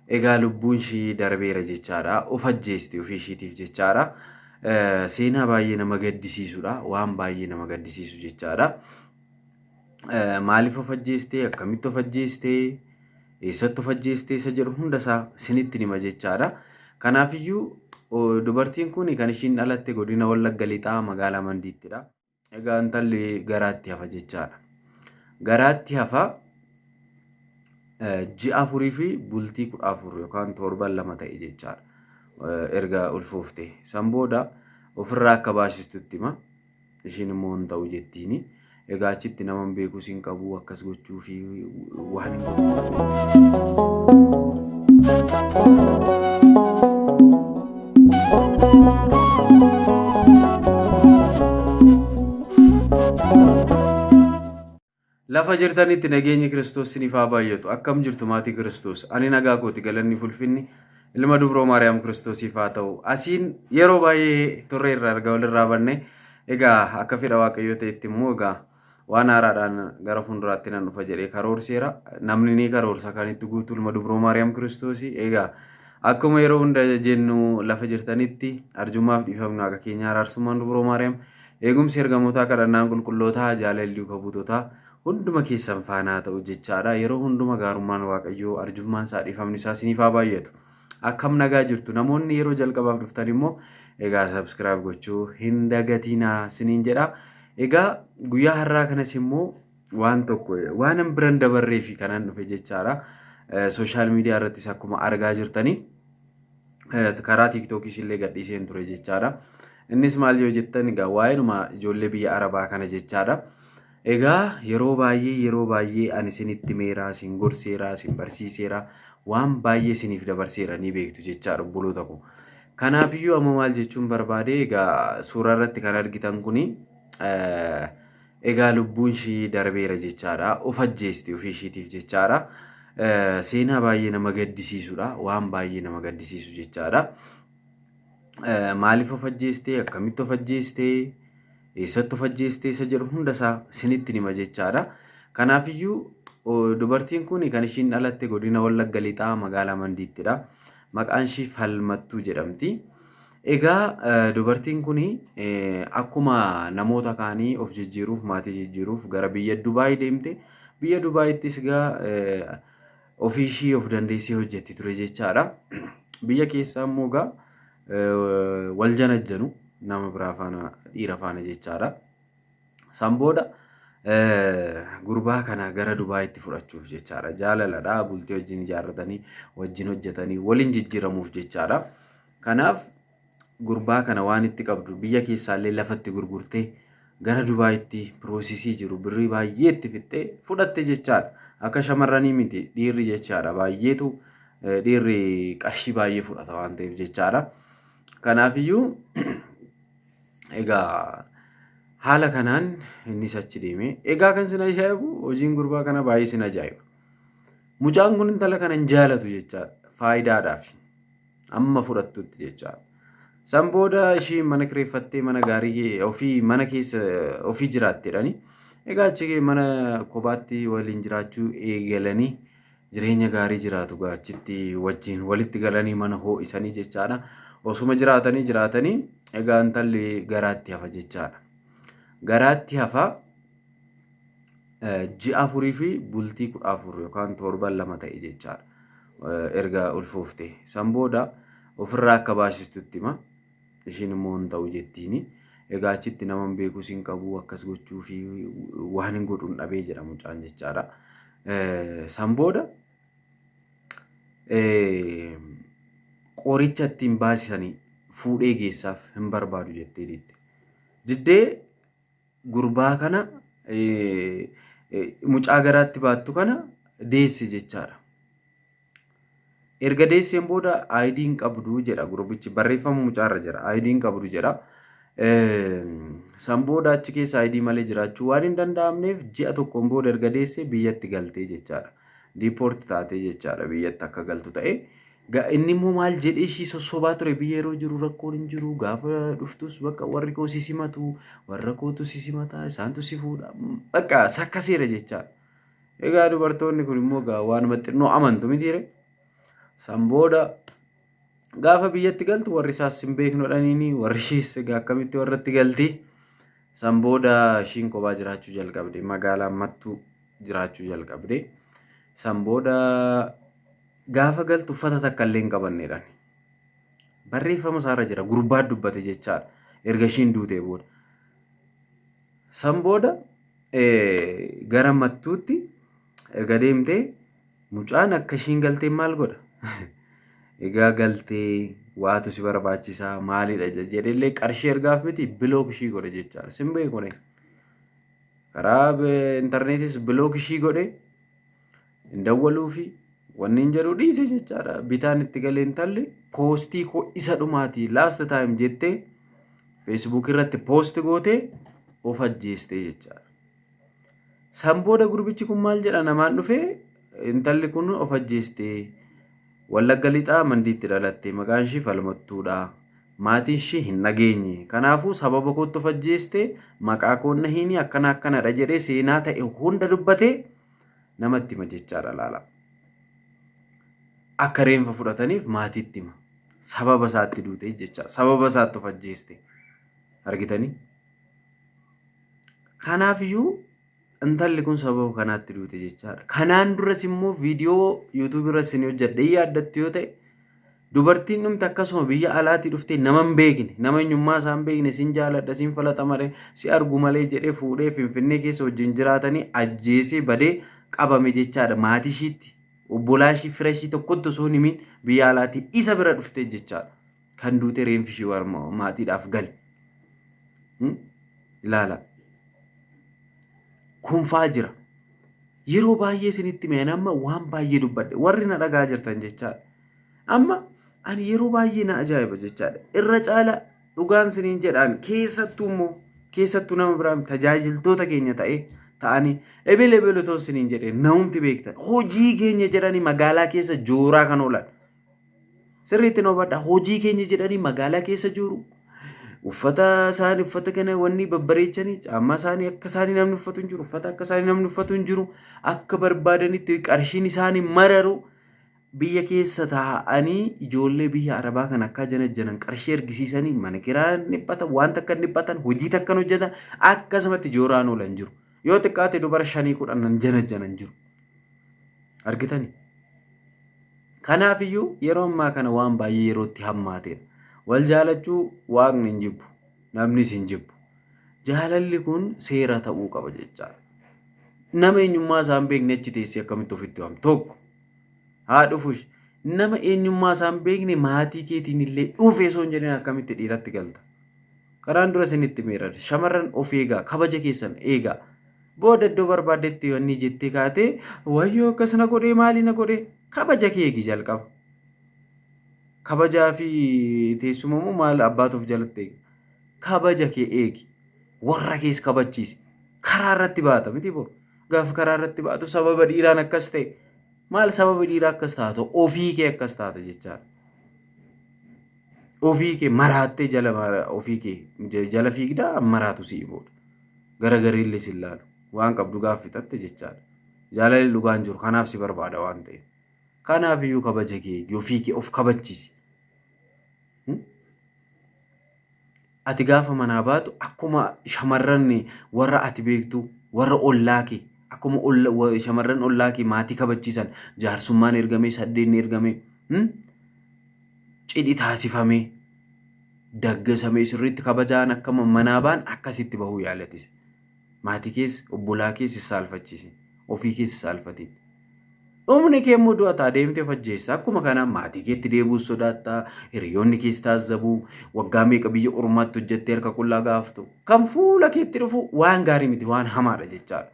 Egaa lubbuun ishii darbeera jechaadha. Of ajjeeste ofii ishiitiif jechaadha. Seenaa baay'ee nama gaddisiisudha. Waan baay'ee nama gaddisiisu jechaadha. Maaliif of ajjeeste? Akkamitti of ajjeeste? Eessatti of ajjeeste? Isa jedhu hundasaa isinitti hima jechaadha. Kanaafiyyuu dubartiin kun kan ishiin dhalatte godina Wallagga Lixaa magaalaa Mandiittidha. Egaa intalli garaatti hafa jechaadha. Garaatti hafa ji'a afurii fi bultii 14 yookaan torban 2 ta'e jechaadha. Erga ulfoofte. San booda ofirraa akka baasistutti hima. Ishiin immoo hin ta'u jettiini. Egaa achitti nama hin beekus hin qabu akkas gochuu fi waan hin godhu. Lafa jirtanitti nageenyi Kiristoos siniif haa baay'atu. Akkam jirtu maatii Kiristoos? Ani nagaa kooti galanni fulfinni ilma dubroo Maariyaam Kiristoosiif haa ta'u. Asiin yeroo baay'ee turre irraa erga walirraa banne egaa akka fedha Waaqayyoo ta'etti immoo egaa Waan haaraadhaan gara fuulduraatti nan dhufa jedhee karoorseera. Namni ni karoorsa kan itti guutu ilma dubroo Maariyaam Kiristoosi. Egaa akkuma yeroo hunda jennu lafa jirtanitti arjummaaf dhiifamni waaqa keenya araarsummaan dubroo Maariyaam eegumsi ergamootaa kadhannaan qulqullootaa jaalalli duuka buutotaa hunduma keessan faana haa ta'u jechaadha. Yeroo hunduma gaarummaan Waaqayyoo arjummaan isaa dhiifamni isaa isiniif haa baay'atu. Akkam nagaa jirtu namoonni yeroo jalqabaaf dhuftan immoo egaa subscribe gochuu hin dagatinaa siniin jedha. Egaa guyyaa har'aa kanas immoo waan tokko waanan biran dabarree fi kanan dhufe jechaadha. Sooshaal miidiyaa irrattis akkuma argaa jirtanii karaa tiiktookis illee gadhiiseen ture jechaadha. Innis maal yoo jettan egaa waa'eedhuma ijoollee biyya Arabaa kana jechaadha. Egaa yeroo baay'ee yeroo baay'ee ani isinitti meeraa, isin gorseera, isin barsiiseera, waan baay'ee isiniif dabarseera ni beektu jechaadha obboloota koo. Kanaafiyyuu amma maal jechuun barbaade egaa suuraa irratti kan argitan kuni egaa lubbuun ishii darbeera jechaadha. Of ajjeesti ofii ishiitiif jechaadha. Seenaa baay'ee nama gaddisiisudha. Waan baay'ee nama gaddisiisu jechaadha. Maaliif of ajjeeste? Akkamitti of ajjeeste? Eessatti of ajjeeste? Isa jedhu hundasaa isinitti hima jechaadha. Kanaafiyyuu dubartiin kun kan ishiin dhalatte godina Wallagga Lixaa magaalaa Mandiittidha. Maqaan ishii Falmattuu jedhamti. Egaa dubartiin kun akkuma namoota kaanii of jijjiiruuf maatii jijjiiruuf gara biyya Dubaay deemte. Biyya Dubaayittis egaa ofii ishii of dandeessee hojjetti ture jechaadha. Biyya keessaa immoo egaa wal janajjanu nama biraa faana dhiira faana jechaadha. San booda gurbaa kana gara Dubaayitti fudhachuuf jechaadha. Jaalaladha. Bultii wajjin ijaarratanii, wajjin hojjetanii, waliin jijjiiramuuf jechaadha. Kanaaf gurbaa kana waan itti qabdu biyya keessaallee lafatti gurgurtee gara Dubaayitti piroosisii jiru birrii baay'ee itti fixxee fudhatte jechaadha. Akka shamarranii miti dhiirri jechaadha. Baay'eetu dhiirri qarshii baay'ee fudhata waan ta'eef jechaadha. Kanaafiyyuu Egaa haala kanaan innis achi deeme. Egaa kan sin ajaa'ibu hojiin gurbaa kana baay'ee sin ajaa'iba. Mucaan kun intala kana hin jaalatu jechaadha. Faayidaadhaaf amma fudhattutti jechaadha. San booda ishii mana kireeffattee mana gaarii ofii mana keessa ofii jiraatteedhani. Egaa achi mana kophaatti waliin jiraachuu eegalanii jireenya gaarii jiraatu gaa achitti wajjin walitti galanii mana hoo'isanii jechaadha. Osuma jiraatanii jiraatanii egaa intalli garaatti hafa jechaadha. Garaatti hafa ji'a afurii fi bultii 14 yookaan torban 2 ta'e jechaadha. Erga ulfoofte. San booda ofirraa akka baasistutti hima. Ishiin immoo hin ta'u jettiini. Egaa achitti nama hin beekus hin qabu akkas gochuu fi waan hin godhu hin dhabee jedha mucaan jechaadha. San booda qoricha ittiin baasisanii fuudhee geessaaf hin barbaadu jettee didde. Diddee gurbaa kana mucaa garaatti baattu kana deesse jechaadha. Erga deesseen booda ID hin qabdu jedha gurbichi barreeffama mucaarra jira ID hin qabdu jedha. San booda achi keessa ID malee jiraachuu waan hin danda'amneef ji'a tokkoon booda erga deessee biyyatti galtee jechaadha. Diipoorti taatee jechaadha biyyatti akka galtu ta'e. Inni immoo maal jedhee ishii sossobaa ture biyya yeroo jiru rakkoon hin jiru gaafa dhuftus bakka warri koo si simatu warra kootu si simata isaantu si fuudha bakka sakkaseera jechaadha. Egaa dubartoonni kun immoo egaa waanuma xinnoo amantu mitiire. San booda gaafa biyyatti galtu warri isaas hin beeknu jedhaniini warri ishiis egaa akkamitti warratti galti. San booda ishiin kophaa jiraachuu jalqabde magaalaa Mattuu jiraachuu jalqabde. San booda gaafa galtu uffata takka illee hin qabanne jedhan. Barreeffama isaarra jira gurbaa dubbate jechaadha erga ishiin duutee booda. San booda gara Mattuutti erga deemtee mucaan akka ishiin galtee maal godha? Egaa galtee waatu si barbaachisaa maalidha jedhellee qarshii ergaaf miti block ishii godhe jechaadha. Sin beeku ne. Karaa intarneetis block ishii godhe hin dawwaluu fi wanni hin jedhu dhiise jechaadha. Bitaan itti galee intalli poostii koo isa dhumaati last time jettee Facebook irratti post gootee of ajjeestee jechaadha. San booda gurbichi kun maal jedha namaan dhufee intalli kun of ajjeestee Wallagga Lixaa Mandiitti dhalatte maqaan ishii Falmattuudha. Maatiin ishii hin dhageenye. Kanaafuu sababa kootti of ajjeeste maqaa koon na hiini akkana akkanadha jedhee seenaa ta'e hunda dubbatee namatti hima jechaadha laala. Akka reenfa fudhataniif maatiitti hima. Sababa isaatti duute jecha sababa isaatti of ajjeeste. Argitanii? Kanaafiyyuu intalli kun sababa kanaatti duute jechaadha. Kanaan duras immoo viidiyoo YouTube irra isin hojjedhe yaaddattu yoo ta'e dubartiin dhumte akkasuma biyya alaatii dhuftee nama hin beekne nama eenyummaa isaa hin beekne sin jaaladha sin falaxa malee si argu malee jedhee fuudhee Finfinnee keessa wajjin jiraatanii ajjeesee badee qabame jechaadha maatii ishiitti obbolaa ishii fira ishii tokkotti osoo hin himin biyya alaatii isa bira dhuftee jechaadha. Kan duute reenfi ishii maatiidhaaf gale. Ilaala. Kunfaa jira. Yeroo baay'ee isinitti mi'an amma waan baay'ee dubbadhe warri na dhagaa jirtan jechaadha. Amma ani yeroo baay'ee na ajaa'iba jechaadha. Irra caala dhugaan isiniin jedhaan keessattuu immoo keessattuu nama biraan tajaajiltoota keenya ta'ee ta'anii ebele ebele otoo isiniin jedhee namumti beektan hojii keenya jedhanii magaalaa keessa jooraa kan oolan. Sirriitti na hubadhaa hojii keenya jedhanii magaalaa keessa jooru. Uffata isaanii uffata kana wanni babbareechanii caammaa isaanii akka isaanii namni uffatu hin jiru uffata akka isaanii namni uffatu hin jiru akka barbaadanitti qarshiin isaanii mararu biyya keessa taa'anii ijoollee biyya arabaa kan akka janajjanan qarshii ergisiisanii mana kiraa dhiphatan waan takka dhiphatan hojii takka hojjetan akkasumatti jooraan oolan jiru. Yoo xiqqaate dubara shanii kudhanan janajjanan jiru. Argitanii? Kanaafiyyuu yeroo ammaa kana waan baay'ee yerootti hammaateedha. Wal jaalachuu waaqni hin jibbu, namnis hin jibbu. Jaalalli kun seera ta'uu qaba jechaadha. Nama eenyummaa isaa hin beekne achi teessee akkamitti ofitti waamtu? Tokko haa dhufush. Nama eenyummaa isaa hin beekne maatii keetiin illee dhufee osoo hin jedhin akkamitti dhiiratti galta? Karaan dura isinitti meera. Shamarran of eegaa, kabaja keessan eegaa. Booda iddoo barbaaddetti wanni jettee kaatee wayyoo akkas na godhee maali na godhee kabaja kee eegi jalqaba. Kabajaa fi teessuma immoo maal abbaatu of jalatti eega. Kabaja kee eegi. Warra kees kabachiisi. Karaa irratti baata miti boru. Gaafa karaa irratti baatu sababa dhiiraan akkas ta'e maal sababa dhiiraa akkas taatu ofii kee akkas taata jechaadha. Ofii kee maraattee jala ofii kee jala fiigdaa maraatu si'i booda. Garagarillee si ilaalu. Waan qabdu gaafa fixatte jechaadha. Jaalalli dhugaan jiru kanaaf si barbaada waan ta'eef. Kanaaf iyyuu kabaja kee eegi ofii kee of kabachiisi. Ati gaafa manaa baatu akkuma shamarran warra ati beektu warra ollaa kee akkuma shamarran ollaa kee maatii kabachiisan jaarsummaan ergamee saddeenni ergamee cidhi taasifamee daggasamee sirriitti kabajaan akka manaa ba'an akkasitti bahuu yaalatis. Maatii kees obbolaa kees si saalfachiisin. Ofii kees si saalfatin. Dhumni kee immoo du'a ta'a deemtee of ajjeesta. Akkuma kanaa maatii keetti deebi'uus sodaatta. Hiriyoonni kees taazzabu. Waggaa meeqa biyya ormaatti hojjettee harka qullaa gaaftu. Kan fuula keetti dhufu waan gaarii miti waan hamaadha jechaadha.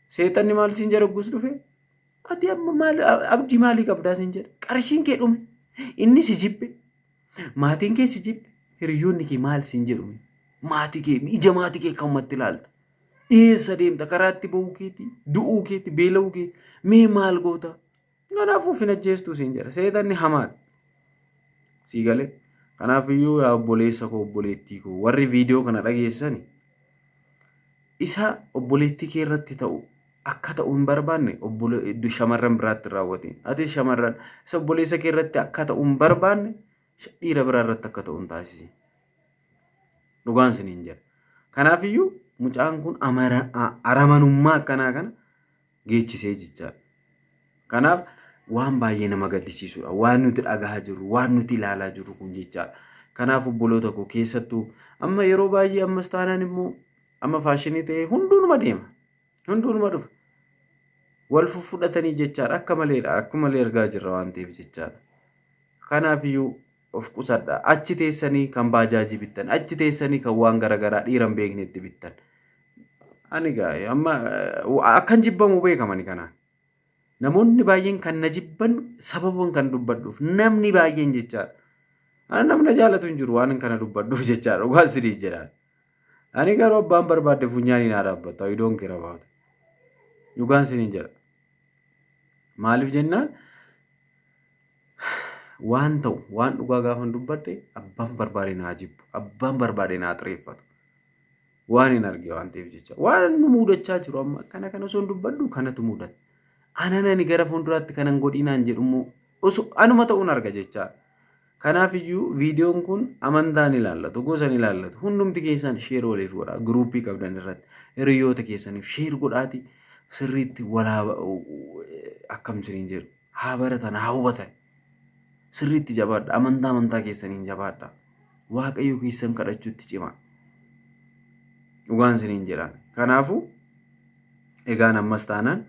Seexanni maal siin jedha oggus dhufe? Ati amma maal abdii maalii qabdaa siin jedha. Qarshiin kee dhume. Inni si jibbe. Maatiin kee si jibbe. Hiriyoonni kee maal siin jedhu? Maatii kee ija maatii kee akkamatti ilaalta? Eessa deemta? Karaatti ba'uu keeti, du'uu keeti, beela'uu keeti. Mee maal goota? Kanaafuu of hin ajjeestuu siin jedha. Seexanni hamaadha. Sii galee. Kanaafiyyuu yaa obboleessa koo obboleettii koo warri viidiyoo kana dhageessani isa obboleettii kee irratti ta'u akka ta'u hin barbaanne shamarran biraatti hin raawwatiin. Atis shamarran isa obboleessa kee irratti akka ta'u hin barbaanne dhiira biraa irratti akka ta'u hin taasisin. Dhugaan isiniin jedha. Kanaafiyyuu mucaan kun aramanummaa akkanaa kana geechisee jechaadha. Kanaaf waan baay'ee nama gaddisiisudha. Waan nuti dhagahaa jirru, waan nuti ilaalaa jirru kun jechaadha. Kanaaf obboloota koo keessattuu amma yeroo baay'ee ammas taanaan immoo amma faashinii ta'ee hunduunuma deema. Hunduunuma dhufa. Wal fudhatanii jechaadha. Akka maleedha. Akka malee argaa jirra waan ta'eef jechaadha. Kanaafiyyuu of qusadha. Achi teessanii kan baajaajii bittan, achi teessanii kan waan garaagaraa dhiira hin beeknetti bittan. Ani gaa amma akkan jibbamu beekamani kanaan. Namoonni baay'een kan na jibban sababan kan dubbadhuuf namni baay'een jechaadha. Ani namni na jaalatu hin jiru waan kana dubbadhuuf jechaadha. Dhugaa sirii jedhaan. Ani garuu abbaan barbaadde funyaanii naa dhaabbata. I don't care about. Dhugaan siniin jedha. Maaliif jennaan waan ta'u waan dhugaa gaafan dubbadhe abbaan barbaade naa jibbu, abbaan barbaade naa xireeffatu. Waan hin arge waan ta'eef jecha. Waan nu mudachaa jiru amma akkana kana osoo hin dubbadhu kanatu mudata. Anan ani gara fuulduraatti kanan godhinaan jedhu immoo osoo anuma ta'uun arga jecha. Kanaaf iyyuu viidiyoon kun amantaan ilaallatu, gosan ilaallatu. Hundumti keessan share waliif godhaa. Giruuppii qabdan irratti hiriyoota keessaniif share godhaati sirriitti walaa akkam isiniin jedhu haa baratan, haa hubatan. Sirriitti jabaadha. Amantaa amantaa keessaniin jabaadha. Waaqayyo keessan kadhachuutti cimaa. Dhugaan isiniin jedhaan. Kanaafuu egaan ammas taanaan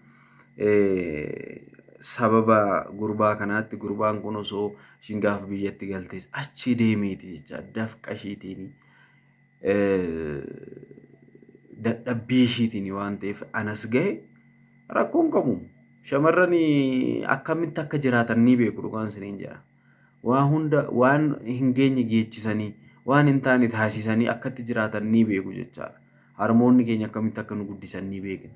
sababa gurbaa kanaatti gurbaan kun osoo ishiin gaafa biyyatti galtees achi deemeeti jecha dafqa ishiitiin, dadhabbii ishiitiin waan ta'eef anas gahe rakkoon qabu. Shamarran akkamitti akka jiraatan ni beeku, dhugaan isiniin jedha. Waa hunda waan hin geenye geechisanii, waan hin taane taasisanii akkatti jiraatan ni beeku jechaadha. Harmoonni keenya akkamitti akka nu guddisan ni beekna.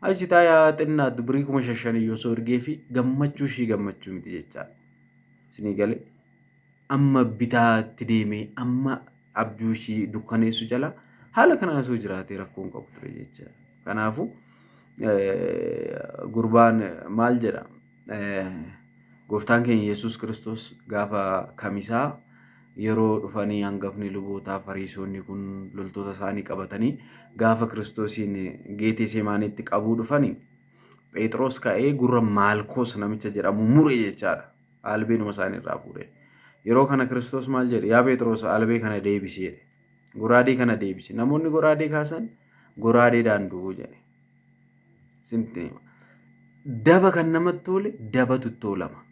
Achi taayaa xinnaattu birii 5,000 yoo osoo ergee fi gammachuu ishii gammachuu miti jechaadha. Isinii galee amma bitaatti deemee amma abjuu ishii dukkaneessu jala haala kanaan osoo jiraatee rakkoon qabu ture jechaadha. Kanaafuu gurbaan maal jedha? Gooftaan keenya Yesuus Kiristoos gaafa kamisaa yeroo dhufanii hangafni lubootaa Fariisonni kun loltoota isaanii qabatanii gaafa Kiristoosiin Geetee Semaaniitti qabuu dhufanii Phexros ka'ee gurra Maalkoos namicha jedhamu mure jechaadha. Albeenuma isaanii irraa fuudhe. Yeroo kana Kiristoos maal jedhe? "Yaa Phexros, albee kana deebisi" jedhe. "Goraadee kana deebisi. Namoonni goraadee kaasan goraadeedhaan du'u" jedhe. Sinti hima. Daba kan namatti tole dabatu tolama.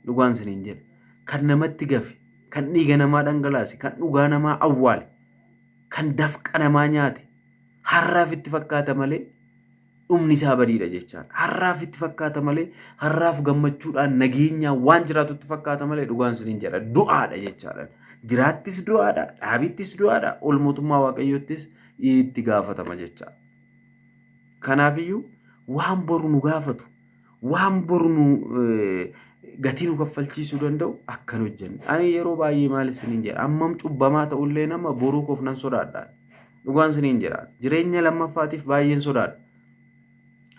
Dhugaan isiniin jedha. Kan namatti gafe, kan dhiiga namaa dhangalaase, kan dhugaa namaa awwaale, kan dafqa namaa nyaate, har'aaf itti fakkaata malee dhumni isaa badiidha jechaadha. Har'aaf itti fakkaata malee, har'aaf gammachuudhaan nageenyaan waan jiraatutti fakkaata malee, dhugaan isiniin jedha, du'aadha jechaadha. Jiraattis du'aadha, dhaabittis du'aadha, ol mootummaa Waaqayyoottis itti gaafatama jechaadha. Kanaafiyyuu waan boru nu gaafatu, waan boru nu gatii nu kaffalchiisuu danda'u akkan hojjenne. Ani yeroo baay'ee maal isiniin jedha, ammam cubbamaa ta'ullee nama boruu koof nan sodaadha. Dhugaan isiniin jedha. Jireenya lammaffaatiif baay'een sodaadha.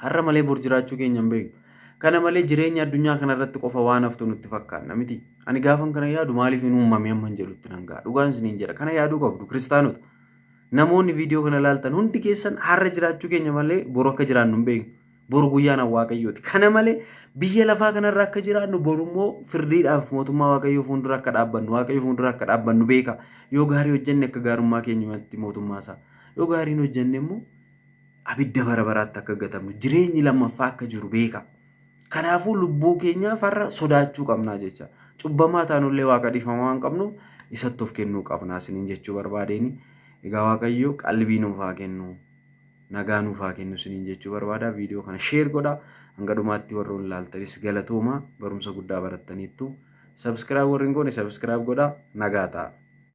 Har'a malee bor jiraachuu keenya hin beeknu. Kana malee jireenya addunyaa kanarratti qofa waan haftu nutti fakkaanna miti. Ani gaafan kana yaadu maaliif hin uumame amma hin jedhutti nan ga'a. Dhugaan isiniin jedha. Kana yaaduu qabdu kiristaanota. Namoonni viidiyoo kana ilaaltan hundi keessan har'a jiraachuu keenya malee boru akka jiraannu hin beeknu. Boru guyyaan Waaqayyooti. Kana malee biyya lafaa kanarra akka jiraannu, boru immoo firdiidhaaf mootummaa Waaqayyoo fuuldura akka dhaabbannu, Waaqayyo fuuldura akka dhaabbannu beeka. Yoo gaarii hojjenne akka gaarummaa keenyatti mootummaa isaa. Yoo gaarii hin hojjenne immoo abidda bara baraatti akka gatamnu, jireenyi lammaffaa akka jiru beeka. Kanaafuu lubbuu keenyaaf har'a sodaachuu qabnaa jecha. Cubbamaa taanullee Waaqa dhiifamaa waan qabnuuf isatti of kennuu qabnaa isiniin jechuu barbaadeeni. Egaa Waaqayyo qalbii nuuf haa kennu. Nagaa nuuf haa kennu isiniin jechuu barbaada. Viidiyoo kana share godhaa. Hanga dhumaatti warroon ilaaltanis galatooma. Barumsa guddaa barattaniittu. Subscribe warri hin goone subscribe godhaa. Nagaa ta'a.